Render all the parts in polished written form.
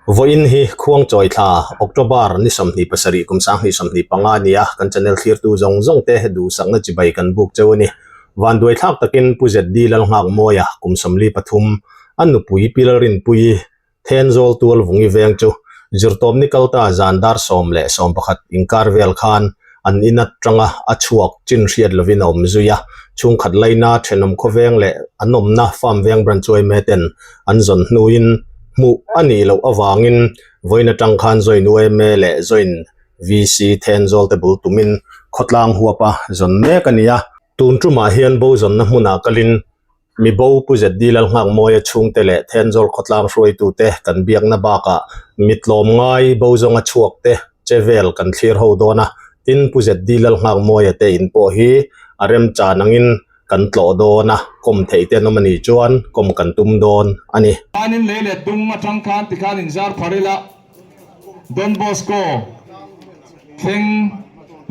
Vawiin hi Khuangchawi thla, October, ni 27 kum 2025 a ni a, kan channel thlirtu zawng zawng te duhsakna chibai kan buk cheu a ni. Vanduai thlak takin Pu ZD Lalnghakmawia kum 43, a nupui Pi Lalrinpuii Thenzawl tual vungi veng chu zirtawpni kalta zan dar 11:11 inkar vel khan an in atanga a chhuak chin hriat lovin a awm zui a, chhungkhat laina thenawm khawveng leh an awmna farm veng branch uaime ten an zawn hnuin hmuh a nih loh avangin vawiin atang khan Join uaime leh Join VC Thenzawl te bul tumin khawtlang huapa zawn mek a ni a, tun tumah hian bo zawnna hmunah kalin Mibo Pu ZD Lalnghakmawia chhungte leh Thenzawl khawtlang hruaitute kan biakna bakah mitlawm ngai bo zawnga chhuakte che vel kan thlir ho dawn a, tin Pu ZD Lalnghakmawia te in pawh hi a remchan angin kan tlawh dawn a, kawm theih te an awm a nih chuan kawm kan tum dawn a ni. Khanin lei leh tung atang khan tikhan inzar phar ila Don Bosco thleng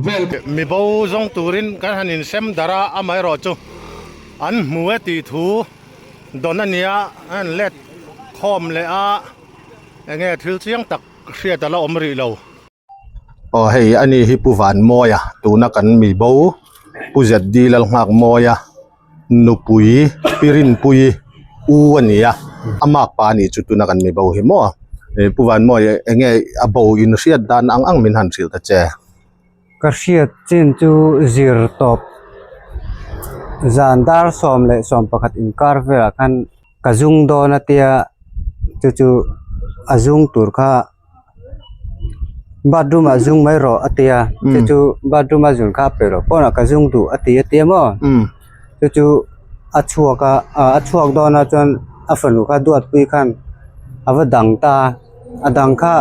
vel. Mibo zawng turin kan han insem darh a, amaherawh chu an hmu e tih thu dawn a nia, an han let khawm leh a, enge thil chiang tak hriat a la awm rih lo. Aw hei a ni hi Pu Vanmawia tuna kan mibo Pu ZD Lalnghakmawia nupui Pi Rinpuii u a ni a, a mak pa a nih chu tuna kan mibo hi maw Pu Vanmawia enge a bo in hriat dan ang ang min han hrilh ta che. Ka hriat chin chu zir tawp zan dar 11:15 inkar velah khan ka zung dawn a tia chu chu a zung tur kha. Bathroom ah zung mai rawh a ti a chu chu bathroom a zun kha a pe lo pawnah ka zung duh a ti a tia maw chu chu a chhuak a ah a chhuak dawn a chuan a fanu kha duatpui khan a va dang ta a a dang kha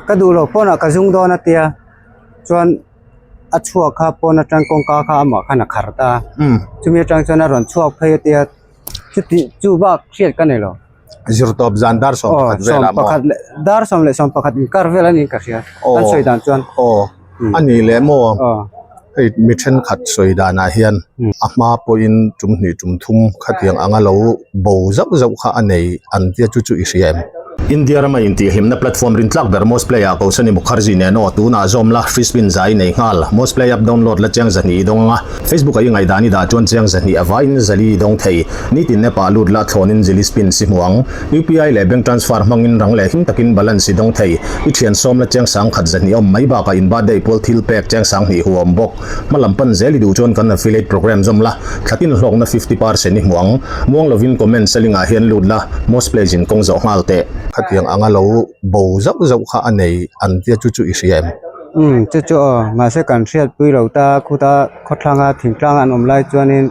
ka duh loh pawnah ka zung dawn a tia chuan a chhuak kha pawn atang kawngka kha amah khan a khar ta a chumi atang chuan a rawn chhuak phei a tia chuti chu bak hriat ka nei lo. Zirtawp zan dar 11 velah maw? 11 leh dar 11:11 inkar vel a niin ka hria an sawi dan chuan. Aw a nih leh maw hei mi thenkhat sawi danah hian a hma pawhin tum hnih tum thum khatiang anga lo bo zauh zauh kha a nei an tia chu chu i hria em? India rama intihhlimna platform rintlak ber Mosplay ah Kosani Mukherjee nen aw tunah zawm la free spin zai nei nghal Mosplay app download la chiang 200 i dawng anga Facebook ah i ngaihdan i dah chuan chiang 200 a vaiin 400 i dawng thei. Nitin app ah lut la thlawnin jili spin si hmu ang. UPI leh bank transfer hmangin rang leh him takin balance i dawng thei. I thian sawm la chiang 10,200 awm mai bakah in birthday pual thil pek chiang 20 hu awm bawk. Hma lam pan zel i duh chuan kan affiliate program zawm la, thlatin hlawkna 50% i hmu ang. Muang lovin comment selling ah hian lut la, most plays in kawng zawh nghal teh. Khatiang anga lo bo zauh zauh kha a nei an tia chu chu i hria em? Umm chu chu aw, mahse kan hriatpui lo ta khuta khawthlanga thingtlang an awm lai chuanin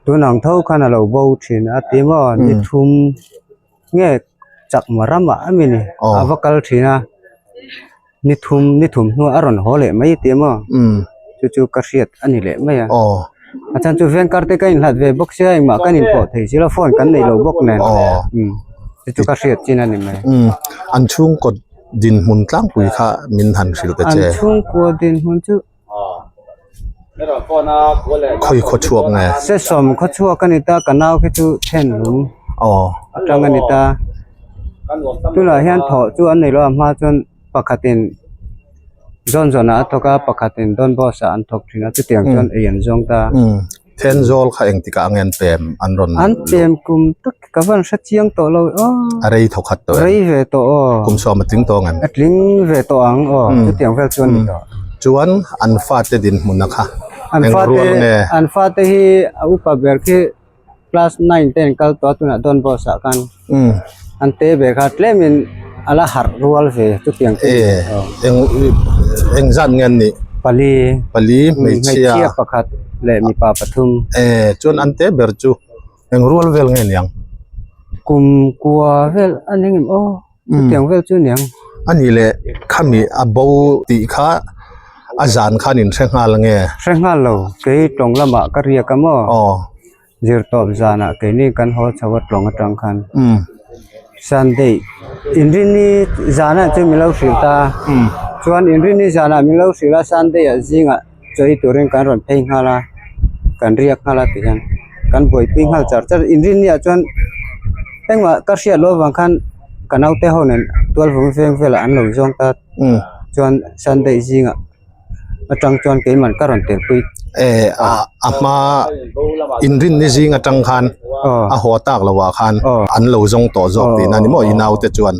Tun ang tho khan a lo bo thin a ti maw ni thum nge chakma ramah a mi ni a va kal thin a ni thum ni thum hnuah a rawn haw leh mai ti maw chu chu ka hriat a ni leh mai a a chhan chu veng kar te ka inhlat ve bawk sia engmah kan inpawh thei si lo phone kan neih lo bawk nen chu chu ka hriat chin a ni mai. An chhungkaw dinhmun tlangpui kha min han hrilh ta che. An chhungkaw dinhmun chu. Khawi khaw chhuak nge? Sesawm khaw chhuak a ni ta, ka nau khi chu then lung atang a ni ta. Tunah hian thawh chu an nei lo a hma chuan pakhatin zawn zawnah a thawk a, pakhatin Don Boss ah an thawk thin a, chutiang chuan ei an zawng ta. Thenzawl kha engtikah ange an pem an rawn An pem kum tak ka van hre chiang tawh lo aw. A rei thawk khat tawh em? Rei ve tawh aw. Kum 10 a tling tawh ang em? A tling ve tawh ang aw chutiang vel chuan ni tawh. Chuan an fate dinhmun a kha An eng fate rual nge? An fate hi a upa ber khi class 9 ten kal tawh a tunah Don Boss ah khan an te ve kha tlemin a la harh rual ve chutiang chu E eng eng zat nge an nih? Pali. Pali hmeichhia. Hmeichhia pakhat leh mipa pathum. E chuan an te ber chu eng rual vel nge niang? Kum kua vel a ni ngem aw chutiang vel chu niang. A nih leh khami a bo tih kha a zan khan in hre nghal nge? Hre nghal lo kei tawng lamah ka riak a maw? Aw. Zirtawp zanah keini kan haw chho a tlawng atang khan Sunday Inrinni zanah chuan min lo hrilh ta chuan Inrinni zanah min lo hrilh a Sunday ah zingah chawi turin kan rawn phei nghal a kan riak nghal a tihian kan buaipui nghal char char Inrinni ah chuan engmah ka hriat loh avang khan. ka naute ho nen tual vung veng velah an lo zawng ta chuan Sunday zingah atang chuan keiman ka rawn telpui. Eh a a hma inrinni zing atang khan a haw tak lo ah khan an lo zawng tawh zawk tihna ni maw i naute chuan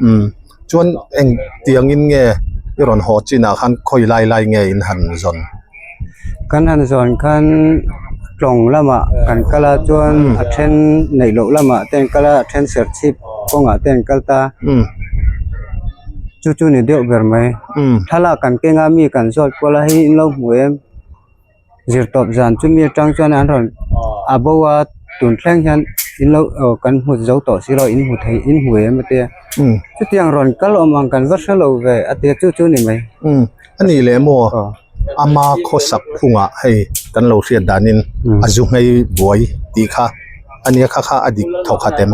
umm chuan eng tiangin nge i rawn haw chinah khan khawi lai lai nge in han zawn. Kan han zawn khan tlawng lamah kan kal a chuan a then neih loh lamah te an kal a a then serchhip kawngah te an kal ta chu chu ni deuh ber mai thlalak kan keng a mi kan zawt kual a hei in lo hmu em zirtawp zan chu mi atang chuan an rawn a bo a tun thleng hian in lo aw kan hmu zo tawh si lo in hmu thei in hmu em a tia chutiang rawn kal awm ang kan va hre lo ve a tia chu chu ni mai. A nih leh maw ama khawsak phungah hei kan lo hriat danin a zu nghei buai tih kha a nia kha kha a dik thawk khat em?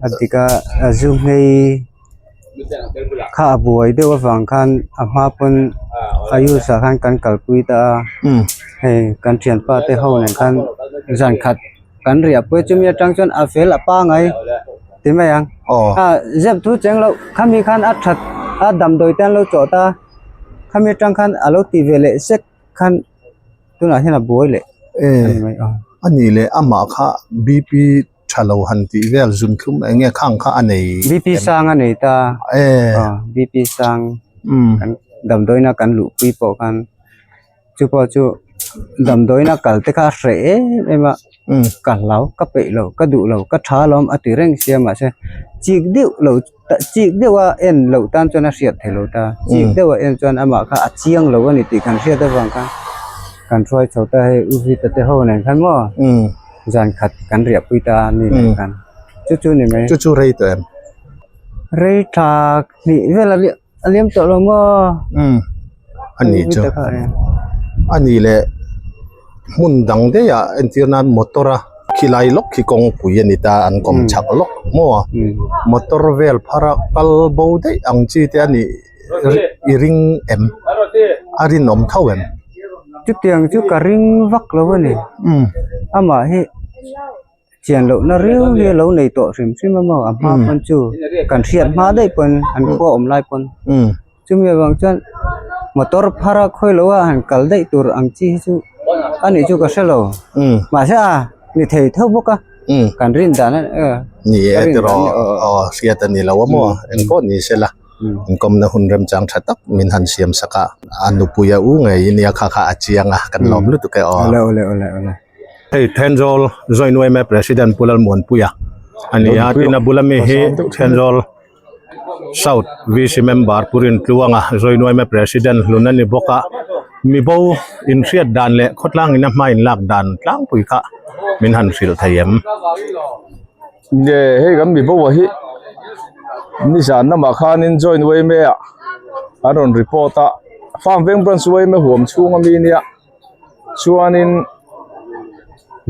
A dik a, a zu nghei kha a buai deuh avang khan a hma pawn a use ah khan kan kalpui ta a, hei kan thianpa te ho nen khan zan khat Kan riah pawh chumi atang chuan a fel a pangai ti mai ang. A zep thu cheng loh khami khan a that a damdawi te an lo chawh ta khami atang khan a lo ti ve leh sek khan tunah hian a buai leh a ni mai aw. A nih leh amah kha BP tha lo han tih vel zun thlum eng nge khang kha a nei BP sang a nei ta BP sang kan damdawiina kan luhpui pawh khan. Chu pawh chu damdawiin a kal te kha a hreh em em a ka hlau ka peih lo ka duh lo ka tha alawm a ti reng sia mahse chik deuh lo chik deuh a en loh tan chuan a hriat theih lo ta chik deuh a en chuan amah kha a chiang lo a ni tih kan hriat avang khan kan hruai chho ta hei u Vita te ho nen khan maw zan khat kan riah pui ta a ni nen khan chu chu ni mai chu chu rei tawh em rei tha hnih vel a A liam tawh lo maw? Umm a ni chu a ni leh hmun dang daih ah entir nan motor a khilai lawk khi kawngpui a ni ta an kawm chak lawk maw a motor vel phar a kal bo daih ang chi te a nih i ring em a rinawm tho em? Chutiang chu ka ring vak lo a ni amah hi. Chian lohna riau hi a lo nei tawh hrim hrim a maw a hma pawn chu kan hriat hma daih pawn an khua awm lai pawn chumi avang chuan motor phar a khawi lo a han kal daih tur ang chi hi chu a nih chu ka hre lo mahse a ni thei tho bawk a kan rin dan a ni e tiraw aw hriat a ni lo a maw engpawh ni sela inkawmna hun remchang tha tak min han siam sak a a nupui a u ngei nia kha kha a chiang a kan lawm lutuk e aw. Awle awle awle awle. Hei Thenzawl Joint yma President Pu Lalmuanpuia a ni a, tin a bula mi hi Thenzawl South VC Member Pu Rintluanga Joint yma President hlun a ni bawk a, mibo inhriat dan leh khawtlang in a hma inlak dan tlangpui kha min han hrilh thei em? Nge hei kan mibo a hi nizan lamah khanin Joint yma ah an rawn report a, Farm Veng Branch yma huam chhung ami nia. Chuanin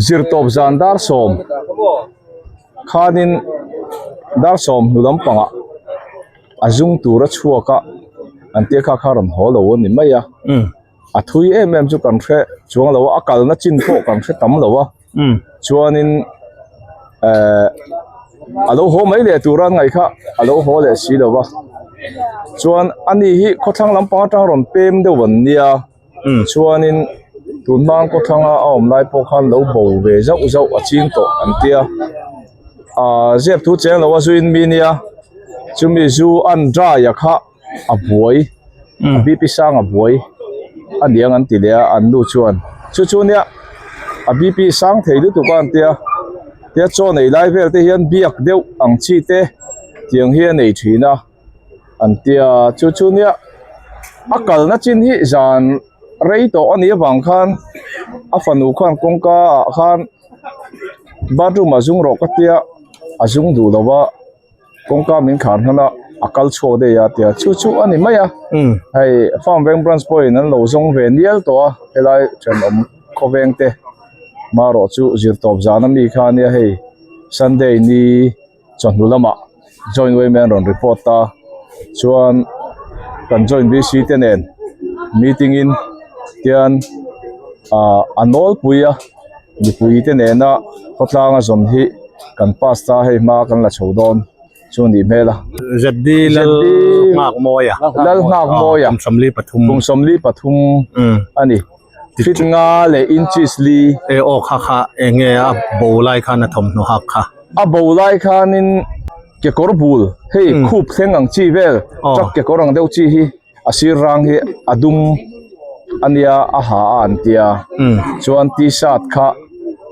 zirtawp zan dar sawm khanin dar sawm hnu lampangah a zung tur a chhuak a an tia kha kha rawn haw lo a ni mai a a thui em em chu kan hre chuang lo a a kalna chin pawh kan hre tam lo a chuanin ehh a lo haw mai leh tur a ngaih kha a lo haw leh si lo va chuan ani hi khawthlang lampang atang rawn pem deuh an nia. Chuanin tun hmang kawthlanga a awm lai pawh khan lo bo ve zauh zauh a ching tawh an tia ahh zep thu cheng lo a zuin mi nia chumi zu an dry a kha a buai a bp sang a buai a niang an ti leh a an nu chuan chu chu nia a bp sang thei lutuk a an tia tia chaw nei lai vel te hian biak deuh ang chi te tiang hi a nei thin a. An tia chu chu nia a kalna chin hi zan rei tawh a nih avang khan a fanu khan kawngka ah khan bathroom ah zung rawh ka tia a zung duh lo va kawngka min khar hnan a a kal chhuak daih a tia chu chu a ni mai a hei farm veng branch pawhin an lo zawng ve nial tawh a helai thenawm khawveng te marawh chu zirtawp zan ami kha ania hei sunday ni. Chawhnu lamah joint yma an rawn report a chuan kan joint bc te nen meeting in tian ah a nawlpui a mipui te nena khawtlang a zawn hi kan pass ta hei hma kan la chho dawn. Chu a nih hmel a. ZD Lal Nghakmawia. Lal Nghakmawia. Kum 43. Kum 43 a ni. Fit nga leh inches li. E aw kha kha enge a bo lai khan a thawmhnaw hak kha. A bo lai khanin kekawr bul hei khup thleng ang chi vel truck kekawr ang deuh chi hi a sir rang hi a dum a nia a ha a an tia chuan t-shirt kha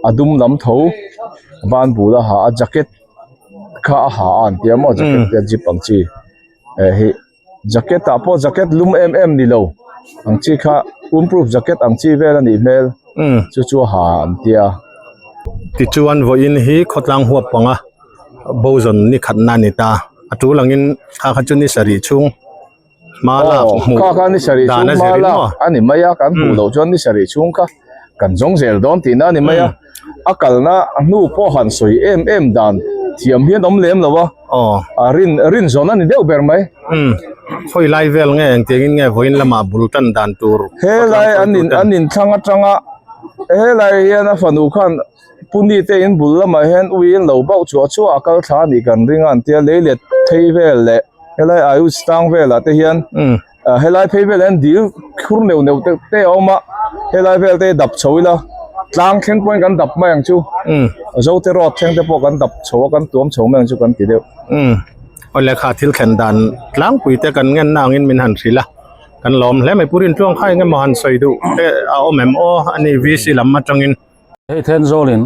a dum lam tho van bul a ha a jacket kha a ha a an tia maw jacket te a zip ang chi eh hi jacket ah pawh jacket lum em em ni lo ang chi kha windproof jacket ang chi vel a nih hmel chu chu a ha an tia. Tichuan vawiin hi khawtlang huap panga bozawn ni khatna a ni ta a tul angin kha kha chu ni sarih chhung hma lak hmuh kha kha ni sarih dan chhung a hma zirin lak maw a ni mai a kan hmuh loh chuan ni sarih chhung kha kan zawng zel dawn tihna a ni mai a a kalna hnu pawh han sawi em em dan thiam hian awm lem lo a aw a rin rin zawn a ni deuh ber mai um khawi lai vel nge engtiangin nge vawiin lamah bul tan dan tur helai an in an inthlang atanga helai hian a fanu khan Puni te in bul lamah hian ui in lo bauh chhuah chhuah a kal thla a nih kan ring a an tia lei let phei vel leh helai Ayush tang velah te hian helai phei velah hian dil khur neuh neuh te te a awm a helai vel te hi dap chho ila tlang thleng pawhin kan dap mai ang chu Zote road thleng te pawh kan dap chho a kan tuam chho mai ang chu kan ti deuh. Aw lehkha thil thlen dan tlangpui te kan ngen na angin min han hrilh a kan lawm hle mai Pu Rintluang kha engemaw han sawi duh te a awm em aw a ni VC lam atangin. Hei Thenzawlin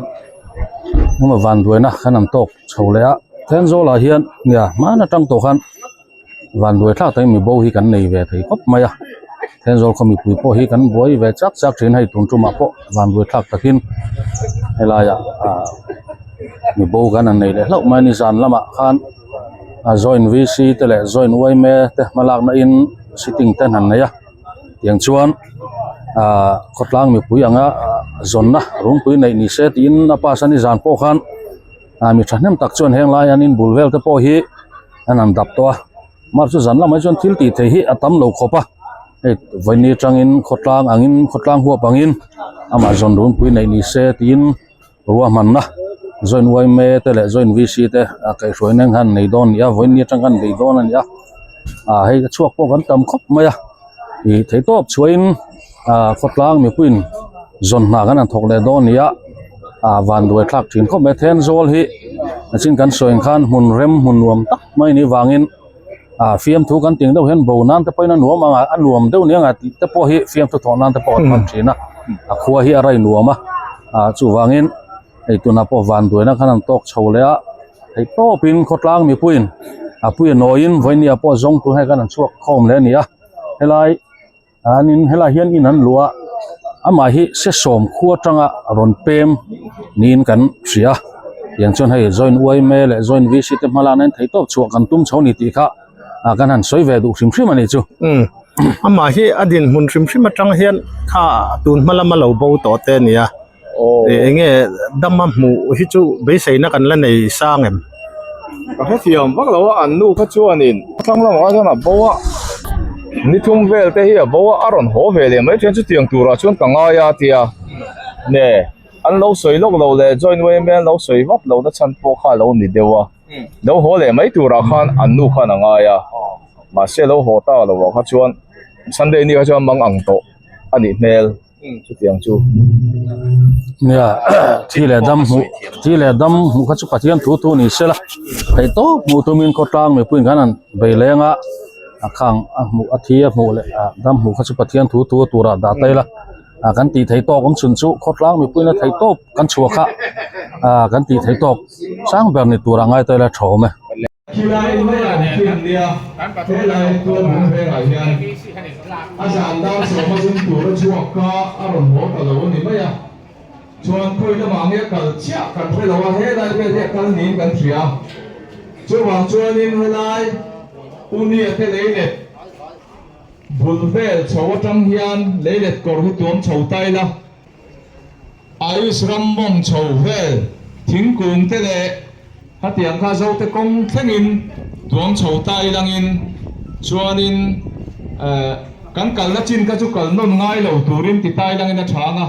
emaw vanduaina kan han tawk chho leh a, Thenzawlah hian nia hman atang tawh khan vanduai thlak takin mibo hi kan nei ve thei khawp mai a, Thenzawl khaw mipui pawh hi kan buai ve chak chak thin hei tun tumah pawh vanduai thlak takin helaiah ah mibo kan han nei leh hlauh mai a ni zan lamah khan a joint VC te leh joint yma te hmalakna in sitting te an han nei a. Tiang chuan ahh khawtlang mipui anga zawnna rungpui neih ni se tiin a pass a ni zan pawh khan ah mi thahnem tak chuan heng lai an inbul vel te pawh hi an han dap tawh a mar chu zan lamah hi chuan thil tih theih hi a tam lo khawp a hei vawini atangin khawtlang angin khawtlang huap angin amah zawn rungpui neih ni se tiin ruahmanna joint yma te leh joint vc te a kaihhruaina ang khan nei dawn a ni a vawiin atang khan bei dawn a ni a ah hei a chhuak pawh kan tam khawp mai a ih theihtawp chhuahin ah khawtlang mipuiin zawn hna kan han thawk leh dawn a ni a ah vanduai thlak thin khawp mai Thenzawl hi a chin kan sawi ang khan hmun rem hmun nuam tak mai a nih vangin ah fiamthu kan tih ang deuh hian bo nan te pawhin a nuam ang a a nuam deuh nia nga tih te pawh hi fiamthu thawh nan te pawh kan hman thin a a khua hi a rai nuam a ah chuvangin hei tunah pawh vanduaina khan an tawk chho leh a theih tawpin khawtlang mipuiin a pui a nawiin vawinia pawh zawng tur hei khan an chhuak khawm leh a ni a helai. An in helai hian in an luh a amah hi sesawm khua atanga rawn pem niin kan hria tiang chuan hei joint yma leh joint vc te hma lana in theih tawp chhuah kan tum chho a ni tih kha ah kan han sawi ve duh hrim hrim a ni chu. Umm amah hi a dinhmun hrim hrim atang hian kha tun hma lama lo bo tawh te a nia eng nge dama hmuh hi chu beiseina kan la nei sang em? Ka hrethiam vak lo a, an nu kha chuanin thlang lamah kha chuan a bo a, ni thum vel te hi a bo a, a rawn haw ve leh mai thin chutiang turah chuan ka ngai a tia ne an lo sawi lawk lo leh join yma an lo sawi vak lo na chhan pawh kha a lo ni deuh a, lo haw leh mai turah khan an nu khan a ngai a, mahse lo haw ta lo ah kha chuan Sunday ni kha chuan mang ang tawh a nih hmel. Chutiang chu. Nia, thi leh dam hmuh, thi leh dam hmuh kha chu Pathian thu thu ni sela. Theih tawp hmuh tumin khawtlang mipuiin khan an bei leng a, a khang a hmuh a thi a hmuh leh a dam hmuh kha chu Pathian thu thu turah dah ta ila. A kan tih theih tawk awm chhun chu khawtlang mipuiin a theih tawp kan chhuah kha a kan tih theih tawk sang ber ni turah ngai ta ila tha awm e. Khilai maiah khi an nia, helai tualhmun vengah hian a zan dar sawma zum tur a chhuak kha a rawn haw ta lo a ni mai a. Chuan khawi lamah nge kal chiah kan hre lo a, helai vel hi a kal niin kan hria. Chuvang chuanin helai Unia te leilet bul vel chho atang hian leilet kawr hi tuam chho ta ila, Ayush ram mawng chho vel thingkung te leh khatiang kha Zote kawng thlengin tuam chho ta ilangin chuanin kan kalna chin kha chu kal nawn ngai lo turin ti ta ilangin a chhang a.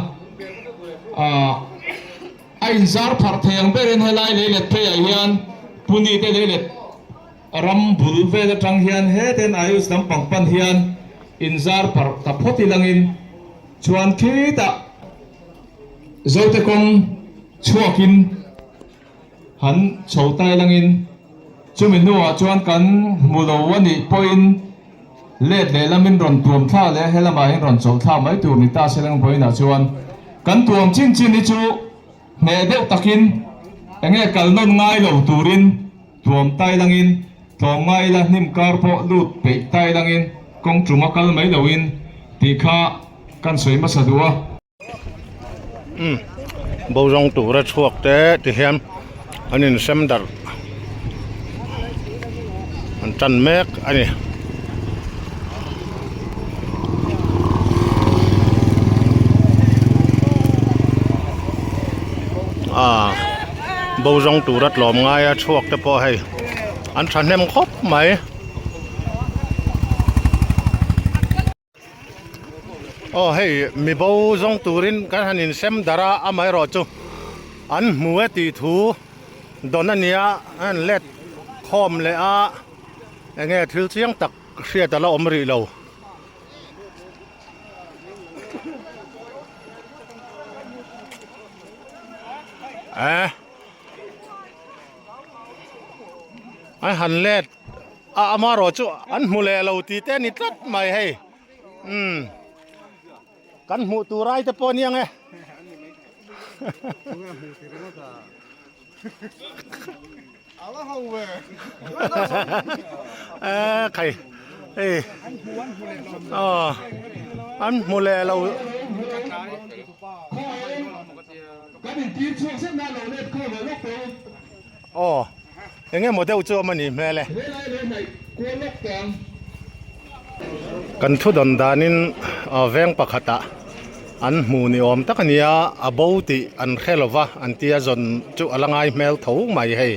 A inzar pharh thei ang berin helai leilet pheiah hian Puni te leilet. Ram bul vel atang hian heten Ayush lampang pan hian inzar parh ta phawt ilangin chuan khitah Zote kawng chhuakin han chho ta ilangin chumi hnuah chuan kan hmu lo a nih pawhin let lehlamin rawn tuam thla leh helamah hian rawn chawlh thla mai tur ni ta se lang vawiinah chuan kan tuam chin chin hi chu hneh deuh takin enge kal nawn ngai lo turin Tuam tai langin, tlawm ngai ila hnim kar pawh lut peih tai langin kawng tuma kal mai loin tih kha kan sawi hmasa duh a. Umm bo zawng tura chhuak te ti hian an insem darh an tan mek a ni. Aaa bo zawng tura tlawm ngaia chhuak te pawh hei an thahnem khawp mai. Aw hei mi bo zawng turin kan han insem darh a amaherawhchu an hmu e tih thu dawn a nia an han let khawm leh a eng nge thil chiang tak hriat a la awm rih lo. Eh an han let a amarawh chu an hmu leh lo tih te a ni tlat mai hei umm kan hmuh tur ai te pawh a nia nge. Eh khai hei aw an hmu leh lo. Aw eng emaw deuh chu awm a nih hmel e. Kan thu dawn danin veng pakhatah an hmu ni awm tak a nia a bo tih an hre lo va an tia zawn chu a la ngai hmel tho mai hei.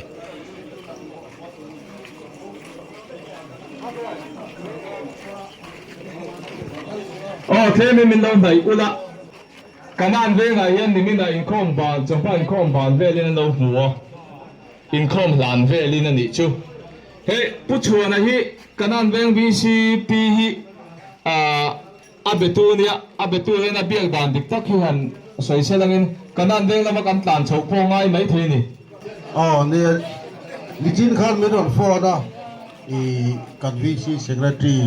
Aw tlemin min lo hnaih ula Kanan vengah hian niminah inkhawm ban chawhma inkhawm ban velin an lo hmu a inkhawm hlan velin a nih chu. Hei Pu Chhuana hi Kanan veng VCP hi aah a betu a nia, a betu hian a biak dan dik tak hi han sawi sel angin Kanan veng lama kan tlan chhoh pawh ngai mai thei a ni. Aw nia, nichin khan min rawn phone a, ih kan VC Secretary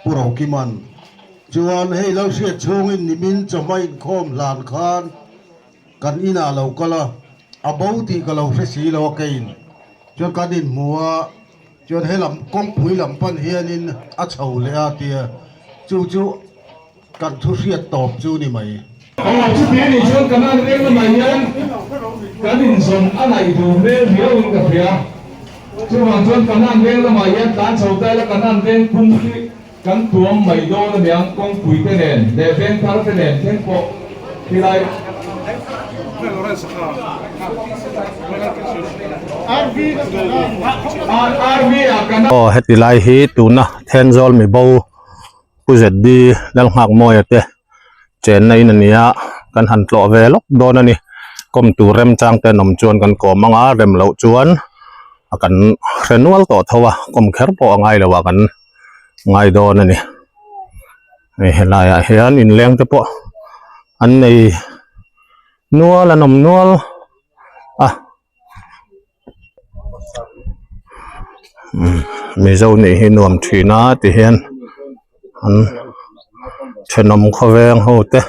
Pu Rokiman chuan hei lo hriat chhungin nimin chawhma inkhawm hlan khan Kan inah lo kal a, a bo tih ka lo hre si lo a keiin chuan kan inhmu a, chuan helam kawngpui lam pan hianin a chho leh a tia chu chu kan thu hriat tawp chu ni mai. Aw chuti a nih chuan kan an veng lamah hian kan inzawn a ngaih duh hmel riauin ka hria. Chuvang chuan kan an veng lamah hian tlan chho ta ila kan an veng pum khi Kan tuam mai dawn a niang kawngpui te nen leh veng thar te nen thleng pawh khilai Aw heti lai hi tuna Thenzawl mibo Pu ZD Lalnghakmawia te chenna in a ni a kan han tlawh ve lawk dawn a ni kawm tur remchang te an awm chuan kan kawm ang a rem loh chuan a kan hre nual tawh tho a kawm kher pawh a ngai lo a kan ngai dawn a ni hei helaiah hian inleng te pawh an nei nual an awm nual a umm mizo nih hi nuam thin a ti hian an thenawm khawveng ho te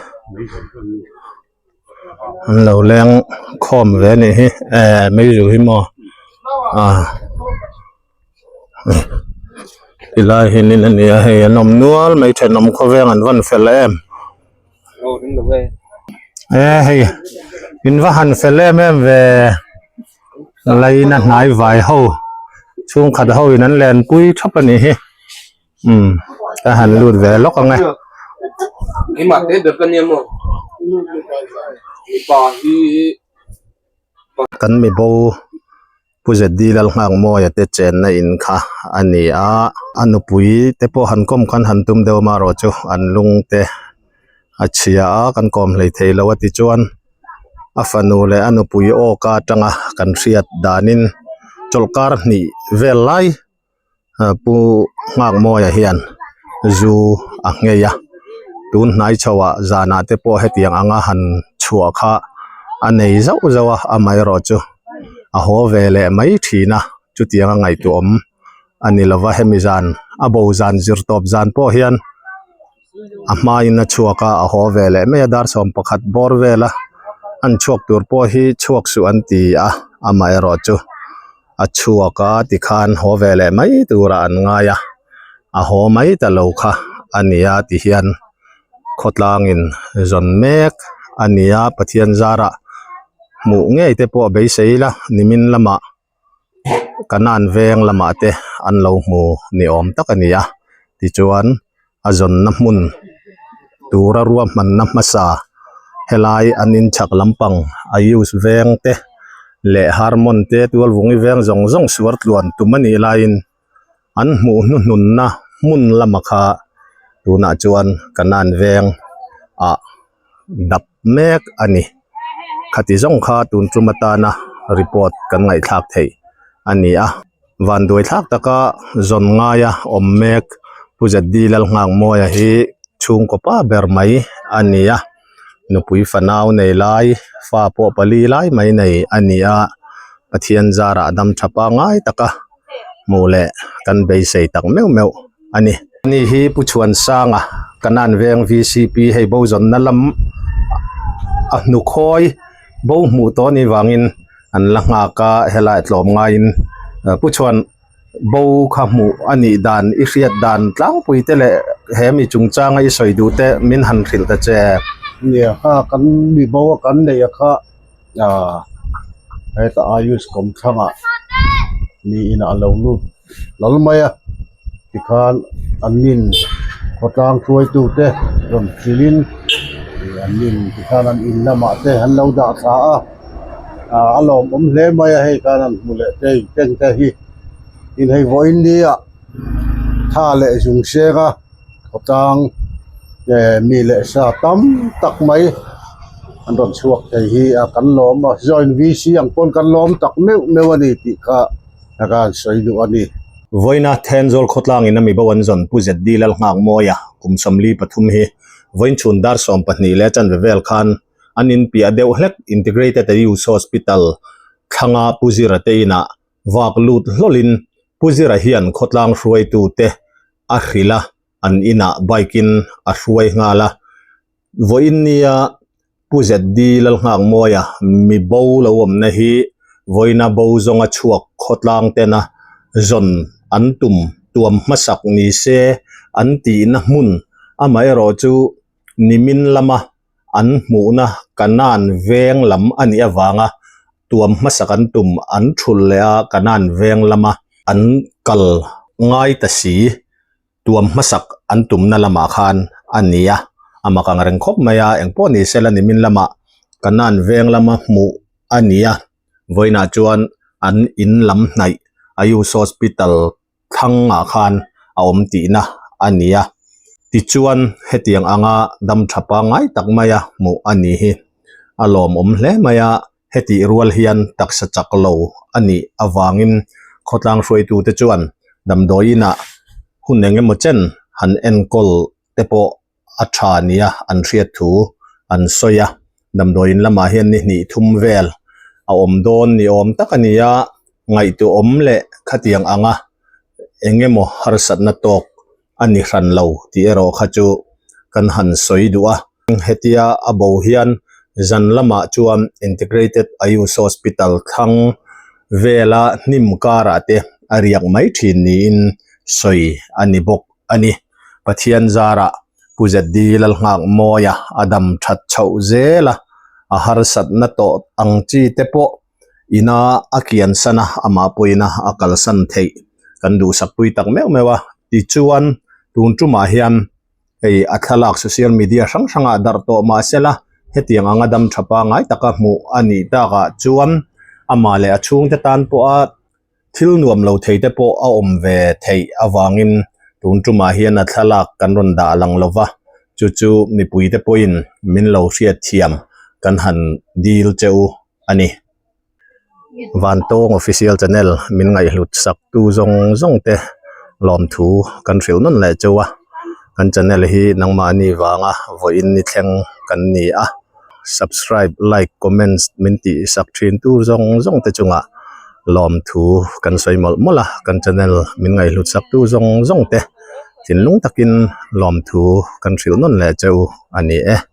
an lo leng khawm ve anih hi eh meizu hi maw ah tilai hi nin a ni a hei an awm nual mai thenawm khawveng an van fel em eh hei in va han fel em em ve laina hnai vai ho chhungkhat ho in an lenpui thap a nih hi. Umm ka han lut ve lawk ang e. Kan mibo Pu ZD Lalnghakmawia te chenna in kha a ni a, a nupui te pawh han kawm khan han tum deuh amaherawh chu an lung te a chhia a kan kawm hlei thei lo a tichuan a fanu leh a nupui awka atanga kan hriat danin. Chawlhkar hnih vel lai Pu Nghakmawia hian zu a nghei a, tun hnai chhoah zanah te pawh hetiang anga han chhuah kha a nei zauh zauh a, amaherawhchu a haw ve leh mai thin a, chutianga ngaihtuahawm a ni lova hemi zan a bo zan zir tawp zan pawh hian a hmain a chhuak a, a haw ve leh mai a, dar 11 bawr vela an chhuak tur pawh hi chhuak suh an ti a, amaherawhchu a chhuak a tikhan haw ve leh mai turah an ngai a, a haw mai ta lo kha a ni a tihian khawtlangin zawn mek a ni a, Pathian zarah hmuh ngei te pawh beisei ila nimin lamah Kanan veng lamah te an lo hmu ni awm tak a ni a tichuan a zawnna hmun tura ruahmanna hmasa helai an inchhak lampang a use veng te leh harmon te tualvungi veng zawng zawng suar tluan tum a nih laiin an hmuh hnuhnunna hmun lama kha tunah chuan Kanan veng ah dap mek a ni. Khati zawng kha tun tum atana report kan ngaihthlak theih a ni a. Vanduai thlak taka zawn ngaia awm mek Pu ZD Lalnghakmawia hi chhungkaw pa ber mai a ni a. Nupui fanau nei lai, fa pawh pali lai mai nei a ni a. Pathian zarah dam tha pangngai taka hmuh leh kan beisei tak meuh meuh a ni. Ani hi Pu Chhuansanga Kanan veng VCP hei bo zawnna lam a hnukhawi bo hmuh tawh anih vangin an la nghak a helai tlawm ngaiin Pu Chhuan bo kha hmuh a nih dan i hriat dan tlangpui te leh he mi chungchanga i sawi duh te min han hrilh ta che. Nia kha kan mi bo a kan neih a kha ah heta Ayush kawmthlang ah mi inah a lo lut lal mai a tikhan an nin khawtlang hruaitu te rawn hrilhin an nin tikhan an in lamah te an lo dah thla a ah a lawmawm hle mai a hei khan an hmu leh te eng te hi inhei vawiin nia tha leh zung seng a khawtlang eh mi leh sa tam tak mai an rawn chhuak thei hi a kan lawm a joint V C ang pawn kan lawm tak meuh meuh a ni tih kha a kan sawi duh a ni. Vawiina Thenzawl khawtlangin a mibo an zawn Pu ZD Lalnghakmawia kum 43 hi vawiin chhun dar 12 leh chanve vel khan an inpiah deuh hlek Integrated Ayush Hospital thlanga Pu Zira te inah vak lut hlawlin Pu Zira hian khawtlang hruaitute a hrilh a, an inah bike in a hruai nghal a. Vawiin nia Pu ZD Lalnghakmawia mi bo lo awmna hi vawiina bo zawnga chhuak khawtlang tena zawn an tum tuam hmasak ni se an tihna hmun amaherawhchu nimin lama an hmuhna Kanan veng lam a nih avanga tuam hmasak an tum an thulh leh a Kanan veng lama an kal ngai ta si tuam hmasak an tumna lamah khan a ni a, a mak ang reng khawp mai a, engpawh ni sela nimin lamah Kanan veng lama hmuh a ni a, vawiinah chuan an in lam hnaih Ayush Hospital thlangah khan a awm tihna a ni a, tichuan hetiang anga dam tha pangngai tak maia hmuh a ni hi a lawmawm hle mai a, hetih rual hian taksa chak lo a nih avangin khawtlang hruaitute chuan damdawi inah hun eng emaw chen han enkawl te pawh a tha nia an hriat thu an sawi a, damdawiin lamah hian ni hnih thum vel a awm dawn ni awm tak a ni a, ngaihtuahawm leh khatiang anga eng emaw harsatna tawk a ni hran lo tih erawh kha chu kan han sawi duh a. Hetia a bo hian zan lamah chuan Integrated Ayush Hospital thlang vela hnim karah te a riak mai thin niin sawi a ni bawk a ni. Pathian zarah Pu ZD Lalnghakmawia a dam that chhoh zel a, a harsatna tawh ang chi te pawh ina a kian san a, amah pawhin a kalsan theih kan duhsakpui tak meuh meuh a. Tichuan tun tumah hian hei a thlalak social media hrang hrangah darh tawh mah sela hetiang anga dam tha pangngai taka hmuh a nih takah chuan amah leh a chhungte tan pawha Thil nuam lo thei te pawh a awm ve theih avangin tun tumah hian a thlalak kan rawn dah lang lo va, chu chu mipui te pawhin min lo hriat thiam kan han dil che u a ni. Vantawng Official Channel min ngaihhlut sak tu zawng zawng te lawmthu kan hrilh nawn leh cheu a, kan channel hi nangmahni vanga vawiin ni thleng kan ni a, subscribe, like, comments min tih sak thin tur zawng zawng te chungah lawmthu kan sawi mawlh mawlh a, kan channel min ngaihhlut sak tu zawng zawng te thinlung takin lawmthu kan hrilh nawn leh cheu a ni e.